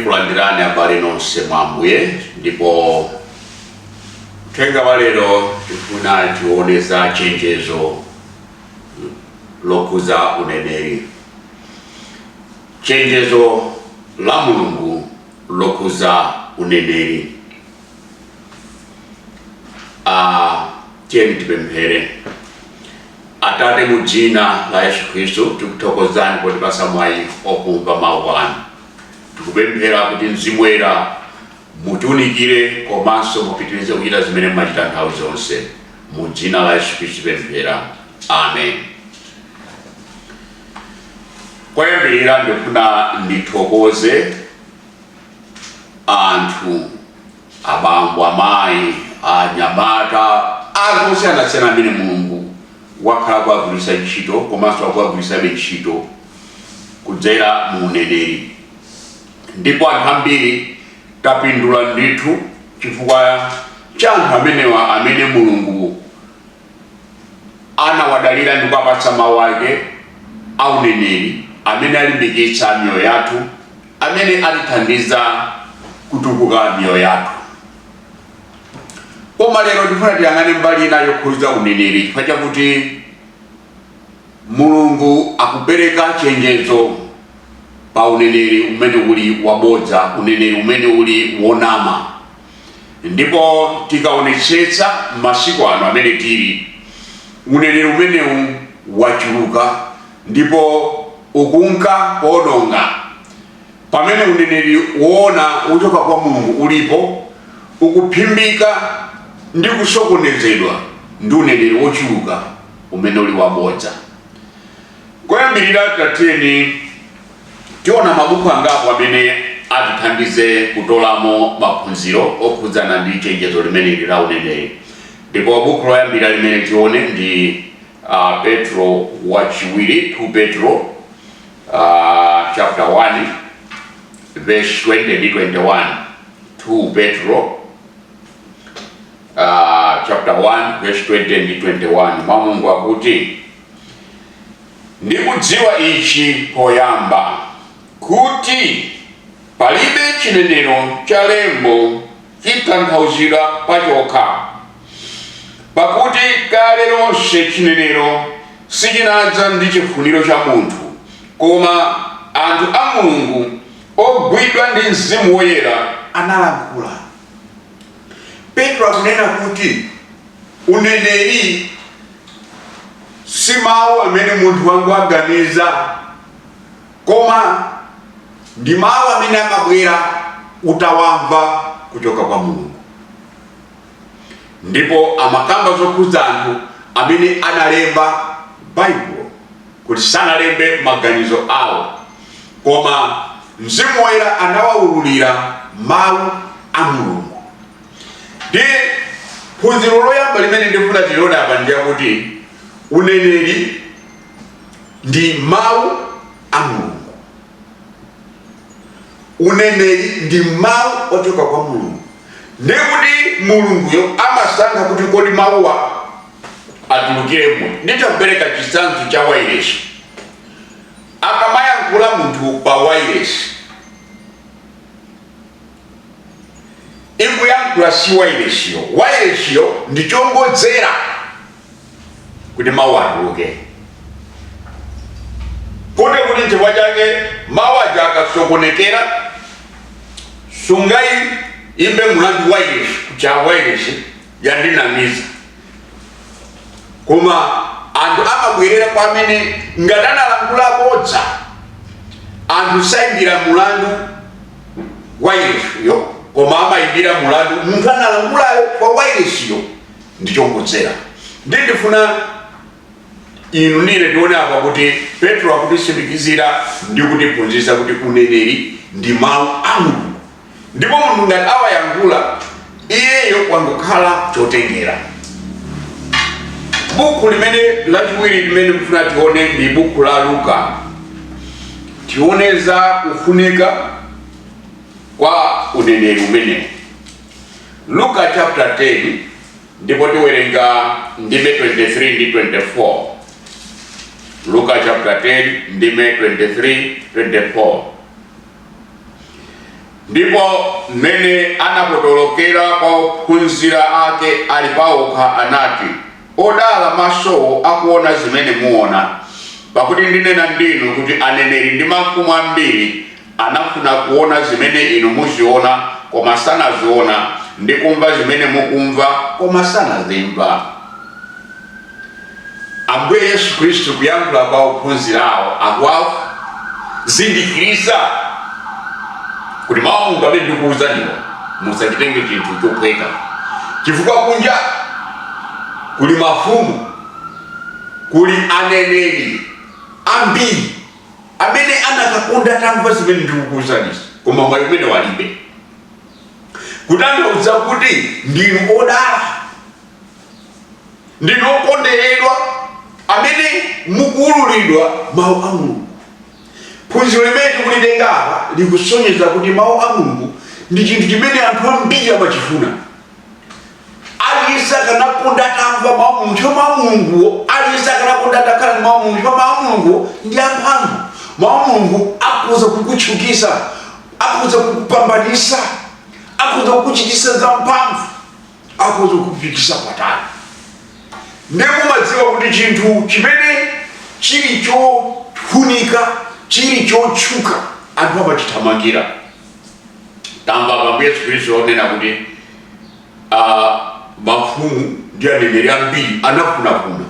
Ndikulandirani abale nonse mwa Ambuye, ndipo uthenga wa lero tifuna tione za chenjezo lokhuza uneneri, chenjezo la Mulungu lokhuza uneneri. Tiyeni tipemphere. Atate, mu dzina la Yesu Khristu, tikuthokozani potipasa mwayi okumva mawu anu. Tikupemphera kuti Mzimu Woyera mutiunikire komanso mupitirize kuchita zimene mumachita nthawi zonse. Mu dzina la Yesu Khristu tipemphera, amen. Koyambirira ndikufuna ndithokoze anthu, abambo, amayi, anyamata, anthu osiyanasiyana amene Mulungu wakhala kuwagwiritsa ntchito komanso akuwagwiritsabe ntchito kudzera mu uneneri. Ndipo anthu ambiri tapindula ndithu chifukwa cha anthu amenewa amene Mulungu anawadalira ndi kuwapatsa mawu ake a uneneri, amene alimbikitsa miyoyo yathu, amene atithandiza kutukuka miyoyo yathu. Koma lero tifuna tiyang'ane mbali ina yokhudza uneneri, chifukwa chakuti Mulungu akupereka chenjezo pa uneneri umene uli wabodza, uneneri umene uli wonama. Ndipo tikaonetsetsa masiku ano amene tili, uneneri umenewu wachuluka ndipo ukunka kuononga, pamene uneneri woona wochoka kwa Mulungu ulipo, ukuphimbika ndi kusokonezedwa ndi uneneri wochuluka umene uli wabodza. Koyambirira tatiyeni tiona mabuku angapo amene atithandize kutolamo maphunziro okhudzana ndi chenjezo limeneli la uneneri. Ndipo buku loyambira limene tione ndi Petro wachiwiri, 2 Petro chapter 1 verse 20 ndi 21. 2 Petro chapter 1 verse 20 ndi 21. Mawu a Mulungu akuti, "Ndikudziwa ichi poyamba, kuti palibe chinenero cha lembo chitanthauzidwa pachokha, pakuti kale lonse chinenero sichinadza ndi chifuniro cha munthu, koma anthu a Mulungu ogwidwa ndi Mzimu Woyera analankhula." Petro akunena kuti uneneri si mawu amene munthu wangoaganiza, koma ndi mawu amene amabwera utawamva kuchoka kwa Mulungu. Ndipo amakamba zokhudza anthu amene analemba Baibulo kuti sanalembe maganizo awo, koma Mzimu Woyera anawawululira mawu a Mulungu. Ndi phunziro loyamba limene ndifuna tilione apa ndi yakuti uneneri ndi mawu a Mulungu. Uneneri ndi mawu ochoka kwa Mulungu, ndiye kuti Mulunguyo amasankha kuti kodi mawuwa atulukiremo. Nditapereka chitsanzo cha wailesi, akamayankhula munthu pa wailesi, ikuyankhula si wailesiyo. Wailesiyo ndi chongodzera kuti mawu atuluke. Kuti nchifukwa chake mawu aja akasokonekera, sungayiimbe mulandu wailesi kuti a wailesi yandinamiza, koma anthu amabwerera kwa amene ngati analankhula bodza. Anthu sayimbira mulandu wailesiyo, koma amayimbira mulandu munthu analankhulayo kwa wailesiyo ndi chongodzera. Ndi ndifuna inu ndine tione apa kuti Petro akutitsimikizira ndi kutiphunzitsa kuti uneneri ndi mawu a Mulungu, ndipo munthu ngati awayankhula, iyeyo wangokhala chotengera. Buku limene lachiwiri limene ndifuna tione ndi buku la Luka. Tione za kufunika kwa uneneri umenewu. Luka chapter 10, ndipo tiwerenga ndime 23 ndi 24. Luka chapter 10 ndime 23, 24. Ndipo mmene anapotolokera kwa ophunzira ake ali paokha, anati, "Odala masowo akuona zimene muona, pakuti ndinena ndinu kuti aneneri ndi mafumu ambiri anafuna kuona zimene inu muziona, koma sanaziona, ndi kumva zimene mukumva, koma sanazimva." Ambuye Yesu Khristu kuyankhula kwa ophunzirawo akuwazindikirisa kuti mawu a Mulungu amene ndikuwuzaniwa musachitenge chinthu chophweka, chifukwa kunja kuli mafumu, kuli aneneri ambiri amene anakakonda atamva zimene ndikukuwuzanizi, koma mwayi umene walibe. Kutanthauza kuti ndinu odala, ndinu okonderedwa amene mukuwululidwa mawu a Mulungu. Phunziro limene tikulitenga apa likusonyeza kuti mawu a Mulungu ndi chinthu chimene anthu ambiri amachifuna. Aliyense akanakonda atamva mawu a Mulungu, chifukwa mawu a Mulunguwo, aliyense akanakonda atakhala ndi mawu a Mulungu, chifukwa mawu a Mulunguwo ndi amphamvu. Mawu a Mulungu akhoza kukutchukisa, akhoza kukupambanisa, akhoza kukuchitisa zamphamvu, akhoza kukufikisa patali. Ndiye mumadziwa kuti chinthu chimene chili chofunika, chili chotchuka, anthu amachithamangira. Tamva Ambuye Yesu Khristu onena kuti mafumu ndi aneneri ambiri anafunafuna.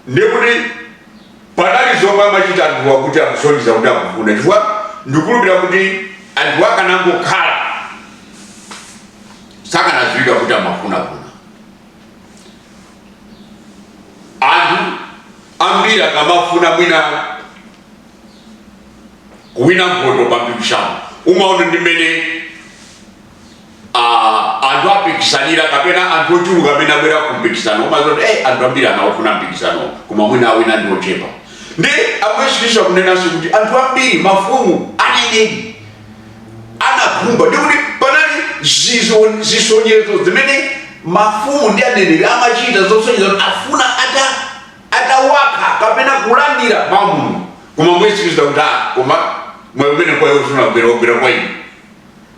Ndiye kuti panali zomwe amachita anthuwa kuti akusonyeza kuti akufuna, chifukwa ndikukhulupirira kuti anthu akanangokhala sakanadziwika kuti amafunafuna. Anthu ambiri akamafuna mwina kuwina mphoto pa mpikisano, umaona ndi mmene anthu apikisanira kapena anthu ochuluka amene abwera ku mpikisano, umaziwa kuti anthu ambiri anaofuna mpikisano, koma mwina awina ndi ochepa. Ndi Ambuye Yesu Khristu akunenanso kuti anthu ambiri, mafumu, aneneri anakhumba. Ndi kuti panali zisonyezo zimene mafumu ndi aneneri amachita zosonyeza kuti afuna atawakha kapena kulandira mawu a Mulungu, koma Ambuye Yesu Khristu akuti, koma moyo umene kwa iwo sunagwera, wagwera kwa inu.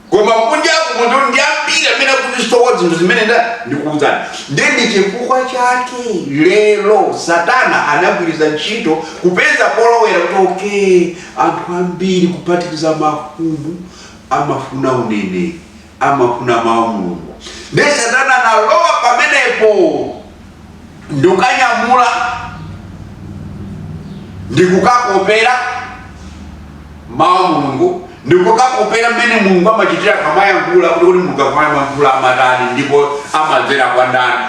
Koma kunjaku munthu ndi ambiri amene akuzisowa zinthu zimene ndikuwuzani. Ndiye ndi chifukwa chake lero Satana anagwiritsa ntchito kupeza polowera kuti okay, anthu ambiri kuphatikiza mafumu amafuna uneneri, amafuna mawu a Mulungu. Ndiye Satana analowa pamenepo ndikukanyamula ndikukakopera mawu a Mulungu, ndikukakopera mmene Mulungu amachitira kamayankhula, kuti Mulungu akamayankhula amatani ndipo amadzera kwa ndani.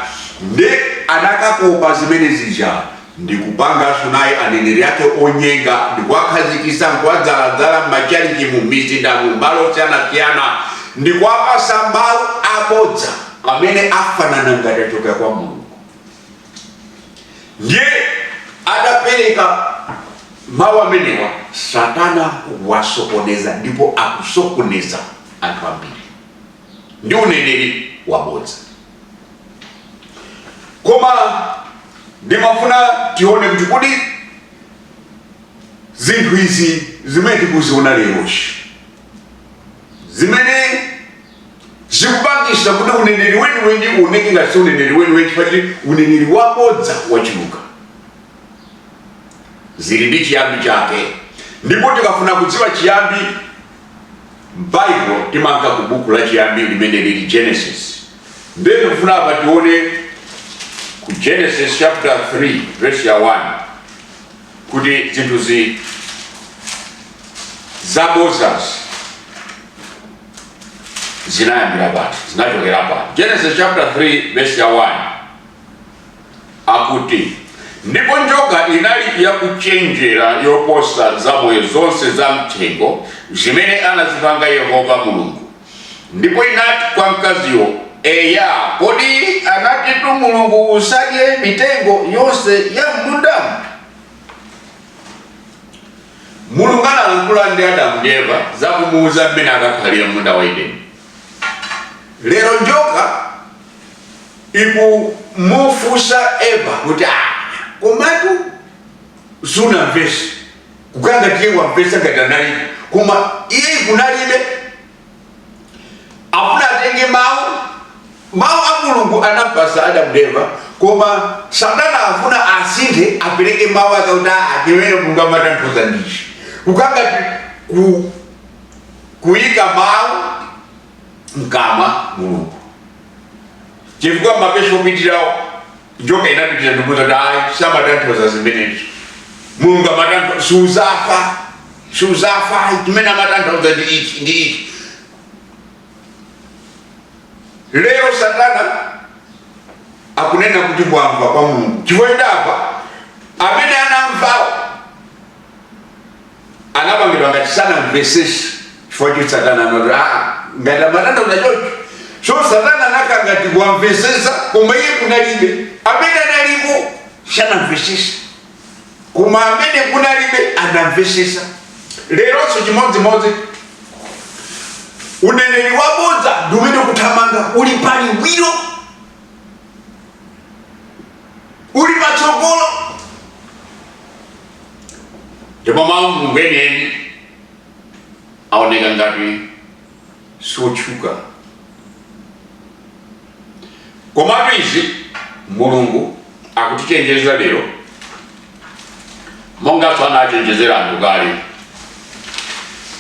Ndi anakakopa zimene zija ndikupanganso naye aneneri ake onyenga, ndikuwakhazikisa, nkuwadzaladzala m'machalichi, mu mizinda, mu malo osiyanasiyana, ndikuwapasa mawu abodza amene afanana ngati achokera kwa Mulungu. Ndiye adapereka mawu amenewa, Satana wasokoneza ndipo akusokoneza anthu ambiri ndi uneneri wabodza. Koma ndimafuna tione kuti kodi zinthu izi zimene tikuziona lerochi, zimene zikupangisa kuti uneneri weniweni uoneke ngati si uneneri weniweni chifukwa choti uneneri wabodza wachuluka, zili ndi chiyambi chake. Ndipo tikafuna kudziwa chiyambi m'Baibulo, timanka ku buku la chiyambi limene lili Genesis. Ndiye tikufuna apa tione ku Genesis chapter 3 verse ya 1 kuti zinthuzi zabodzazi zinayambira pati, zinachokera pati. Genesis chapter 3 verse ya 1 akuti, "Ndipo njoka inali yakuchenjera yoposa zamoyo zonse za mthengo zimene anazipanga Yehova Mulungu. Ndipo inati kwa mkaziyo, 'Eya, kodi anatitu Mulungu, usadye mitengo yonse ya m'mundamu?'" Mulungu analankhula ndi Adamu ndi Eva za kumuuza mmene akakhalira munda wa Edeni. Lero njoka ikumufunsa Eva kuti, "Komatu sunamvese." Kukanga tiye wamvesa ngati analibe, koma iye ikunalibe. atenge mawu, mawu a Mulungu anampasa Adamu ndi Eva, koma Satana afuna asinthe, apereke mawu ake kuti aa, chimene Mulungu amatanthauza ndichi, kukangati kuyika mawu mkamwa Mulungu, chifukwa mavesi opitirawo njoka inapitira ndikuuza kuti ayi, samatanthauza zimenezo, Mulungu amatanthauza suzafa, suzafa ayi, chimene amatanthauza ndi ichi ndi ichi. Lero Satana akunena kuti mwamva kwa Mulungu, chifukwa idamva amene anamvawo anapangidwa ngati sanamvesese, chifukwa choti Satana anati ah, ngati amatanthauza choncho. So Satana anakhala ngati wamvesesa, koma iye kunalibe amene analipo sanamvesese, koma amene kunalibe anamvesesa. Leronso chimodzimodzi, uneneri wabodza ndi umene kuthamanga uli paliwiro, uli patsogolo, ndipo mawu a Mulungu enieni aoneka ngati siotchuka. Komatu izi Mulungu akutichenjeza lero monganso anachenjezera anthu kale.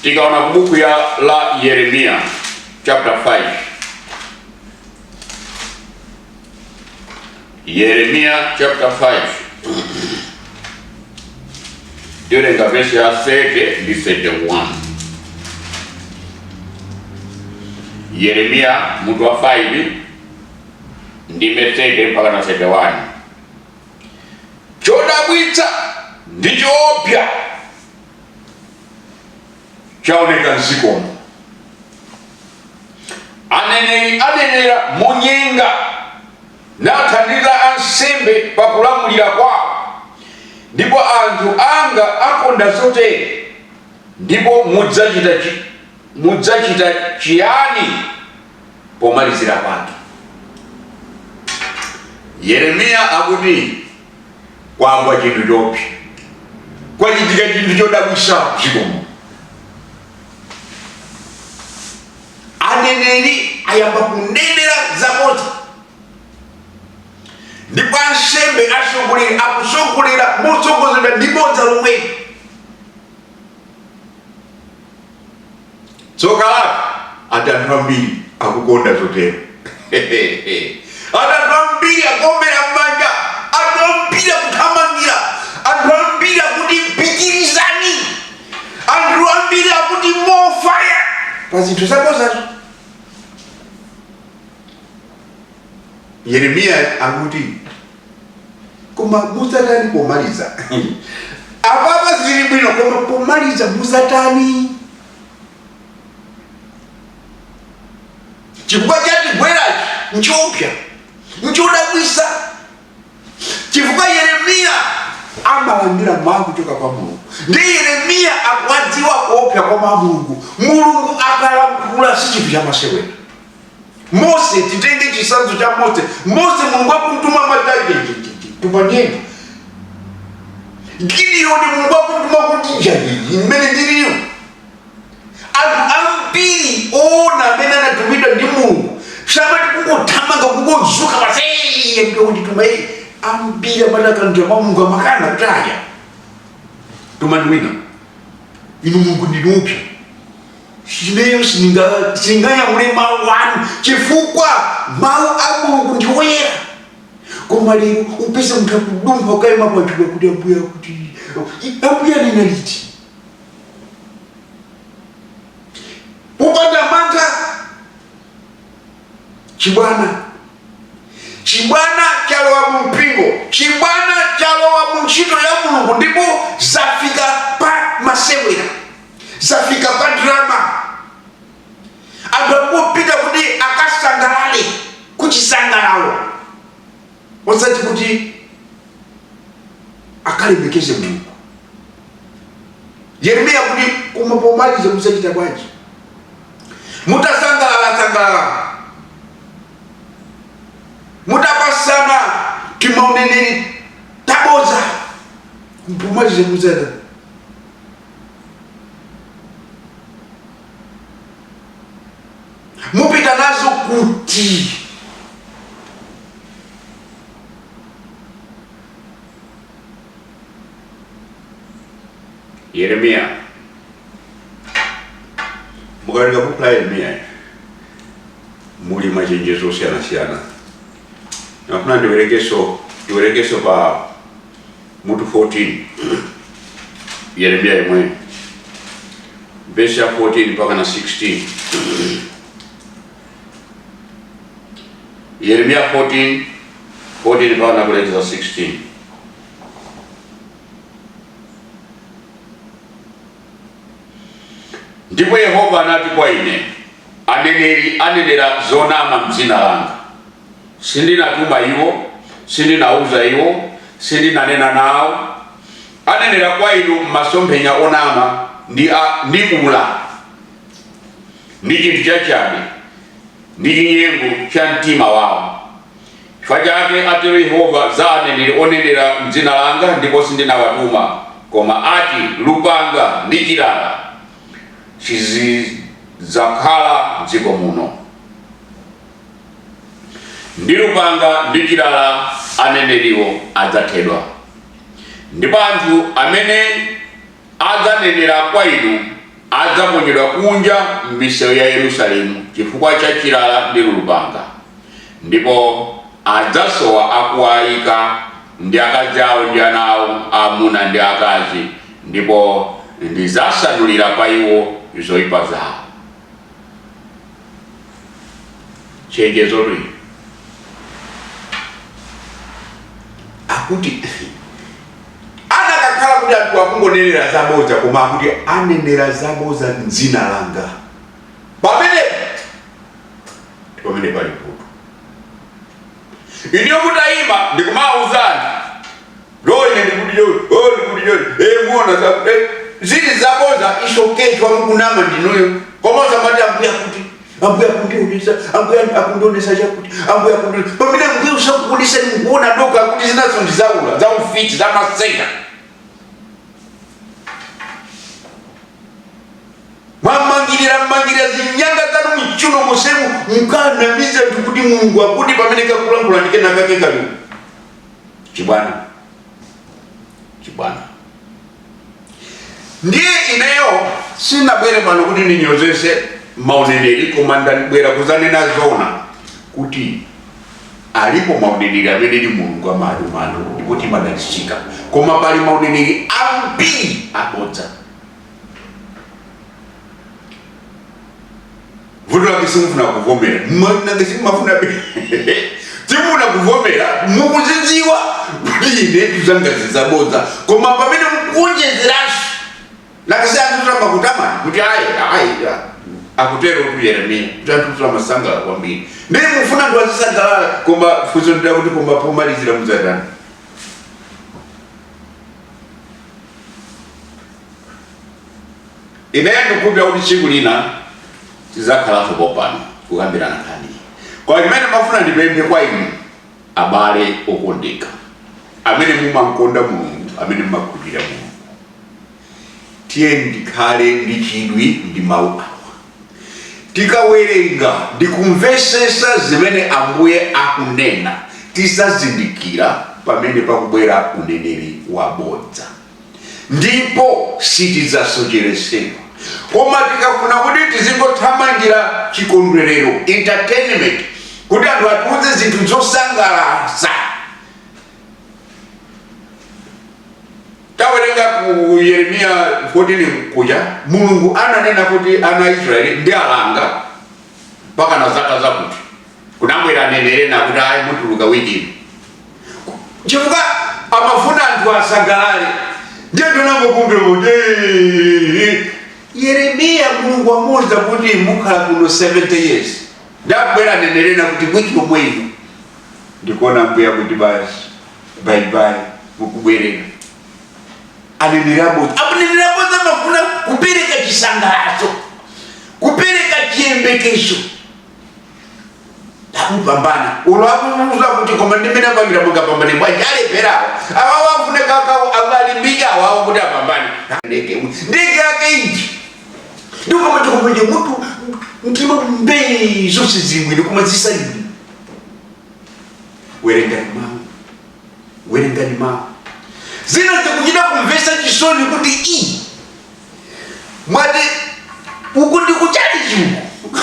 Tikaona ku buku ya la Yeremiya chapter 5, Yeremiya chapter 5, tiwerenga vesi ya 30 ndi 31. Yeremiya mutu wa 5 ndime 30 mpaka na 31. Chodabwitsa ndi choopsa chaoneka mdzikomo: aneneri anenera monyenga, nathandiza ansembe pakulamulira kwawo, ndipo anthu anga akonda zotere. Ndipo mudzachita chiyani pomalizira pake? Yeremiya akuti kwagwa chinthu choopsa, kwachitika chinthu chodabwitsa mdzikomo. Aneneri ayamba kunenera zabodza, ndipo ansembe atsogoleri akutsogolera motsogozedwa ndi bodza lomweli. Tsoka lake ati anthu ambiri akukonda zotero, ati anthu ambiri akuombera m'manja, anthu ambiri akuthamangira, anthu ambiri akuti pitirizani, anthu ambiri akuti more fire pa zinthu zabodzazo. Yeremiya akuti koma mudzatani pomaliza? Apapa zili bwino, koma pomaliza mudzatani? Chifukwa chatigwerachi nchoopsa, nchodabwisa, chifukwa Yeremiya amalandira mawu kuchoka kwa Mulungu, ndi Yeremiya akuwadziwa kuopsa kwa mawu a Mulungu. Mulungu akalankhula si chinthu chamasewera. Mose, titenge chitsanzo cha Mose. Mose Mulungu akumtuma amati tumanyeni. Gideoni Mulungu akumtuma kuti jayi mmene ndiliyo. Anthu ambiri oona amene anatumidwa ndi Mulungu samati kungothamanga, kungodzuka basi, ndiye kundituma iye. Ambiri amati akalandira mawu Mulungu amakana kuti aya, tumani wina, inu Mulungu ndinu oopsa, ineyo sindinganyamule mawu anu, chifukwa mawu a Mulungu ndi woyera. Koma lero upeza munthu akudumpha ukayima pachulu kuti ambuye akuti, ambuye anena liti? Popanda mantha. Chibwana, chibwana chalowa mu mpingo, chibwana chalowa mu ntchito ya Mulungu, ndipo zafika pa masewera, zafika pa drama. Anthu akupita kuti akasangalale kuchisangalalo, osati kuti akalemekeze Mulungu. Yeremiya kuti koma pomaliza mudzachita bwanji mutasangalala sangalala, mutapasana timauneneri tabodza, pomaliza mudzata? Mupita nazo Zakuti Yeremiya, mukawerenga buku la Yeremiya muli machenjezo osiyanasiyana. Ndimafuna ndiwerengeso pa mutu 14, Yeremiya yemwe, vesi ya 14 mpaka na 16. Yeremiya 14 14 mpaka na kulekeza 16. Ndipo Yehova anati kwa ine, aneneri anenera zonama mdzina langa. Sindinatuma iwo, sindinauza iwo, sindinanena nawo. Anenera kwa inu masomphenya onama ndi ula ndi chinthu chachabe ndi chinyengo cha mtima wawo. Chifukwa chake atero Yehova za aneneri onenera mdzina langa, ndipo sindinawatuma, koma ati, Lupanga ndi chilala sizidzakhala m'dziko muno. Ndi lupanga ndi chilala aneneriwo adzathedwa, ndipo anthu amene adzanenera kwa inu adzaponyedwa kunja m'misewu ya Yerusalemu chifukwa cha chilala ndi lupanga, ndipo adzasowa akuwayika ndi akazi awo ndi ana awo aamuna ndi akazi, ndipo ndidzasanulira pa iwo zoyipa zawo. Chenjezo lino akuti anakakhala kuti anthu akungonenera zabodza, koma akuti anenera zabodza mdzina langa. Pamene pamene pali vuto, iniyo mutayima ndikumauzani lo ine ndikuti yo, oh, ndikuti yo, muona za zili zabodza, isokechwa mukunama ndinuyo. Koma samati ambuya kuti ambuya akundionesa, ambuya akundionesa chakuti, ambuya akundionesa, pamene ambuya usakuonesa mukuona doka kuti zinazo ndi zaula, zaufiti, zamasenga. Mwamangirira mmangirira zinyanga zanu mchuno musemu, mkanamiza anthu kuti Mulungu akuti, pamene kakulankhula ndikena kake kali chibwana chibwana. Ndiye ineyo sinabwere pano kuti ndinyozese mauneneri, koma ndabwera kuzanena zona kuti alipo mauneneri amene ndi Mulungu amatumana ndipo timadalitsika, koma pali mauneneri ambiri abodza. Vuto lake simufuna kuvomera, nange simufuna kuvomera, mukuzidziwa kuti ine tuzanga zizabodza, koma pamene mukuonjezeranso nakasi anthu tamakutamani kuti ayi ayi, akutero tu Yeremiya kuti anthu tamasangalala kwambiri, ndiye mufuna anthu azisangalala, koma funso ndida kuti koma pomalizira mudzatani? Ineyo ndikukhulupirira kuti tsiku lina tidzakhalanso popano kukambirana nkhani. Kwa chimene mafuna ndipemphe kwa inu abale okondeka amene mumankonda Mulungu, amene mumakhulupirira Mulungu, tiyeni tikhale ndi chidwi ndi mawu awa. Tikawerenga ndi kumvesesa zimene Ambuye akunena, tizazindikira pamene pakubwera uneneri wabodza ndipo sitidzasocheresedwa. Koma tikafuna kuti tizingothamangira chikondwerero, entertainment, kuti anthu atiuze zinthu zosangalatsa, tawerenga ku Yeremiya 14 kuja, Mulungu ananena kuti ana a Israeli ndi alanga mpaka na zaka zakuti kunabwera aneneri nakuti ayi, mutuluka wiki ino, chifukwa amafuna anthu asangalale. Ndiye tinangokumbira kuti Yeremiya Mulungu amuwuza kuti mukhala kuno 70 years, ndabwera aneneri nakuti wiki yomwe ino ndikuona mbuya kuti basi, bye bye, mukubwerera. Aneneri abodza, aneneri abodza amafuna kupereka chisangalatso, kupereka chiyembekezo akupambana ulo akuuza kuti koma ndimene apangira mungapambane bwanji? Alepherawo awawo, afune kakao akalimbike awawo kuti apambane. Ndege, ndege yake iji ndikomachokomache mutu. Mtima mbee, zonse zili bwino koma zisali bwino. Werengani mawu, werengani mawu. Zina zikuchita kumvesa chisoni kuti i mwati uku ndi kuchalichi uku,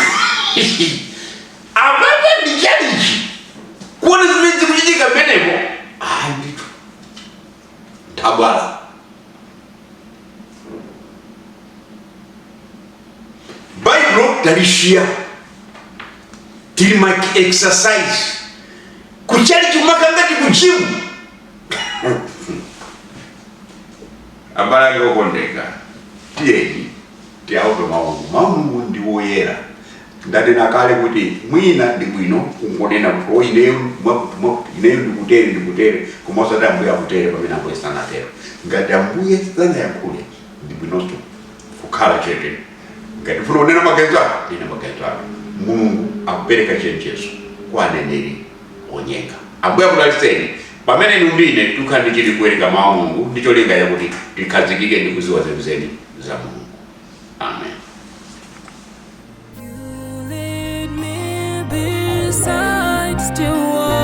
apapa ndi chalichi, kuona zimene zikuchitika mmenepo, ayi ndithu nthabwala. Baibulo talisiya, tili ma exercise kuchalichi kumakhala ngati ku gym. Abale ake okondeka, tiyeni tiyaope Mulungu. Mulungu ndi woyera. Ndanena kale kuti mwina ndi bwino kungonena kuti o ineyo mwakuti mwakuti, ineyo ndikutere ndikutere, koma osati Ambuye akutere pamene Ambuye sanatero. Ngati Ambuye sanayankhule, ndi bwinonso kukhala chete. Ngati ufuna kunena maganizo ako, nena maganizo ako. Mulungu akupereka chenjezo kwa aneneri onyenga. Ambuye akudalitseni pamene inu ndi ine tikhala ndi chidwi kuwerenga mawu a Mulungu ndi cholinga chakuti tikhazikike ndi kuziwa zenizeni za Mulungu. Amen. You lead me beside still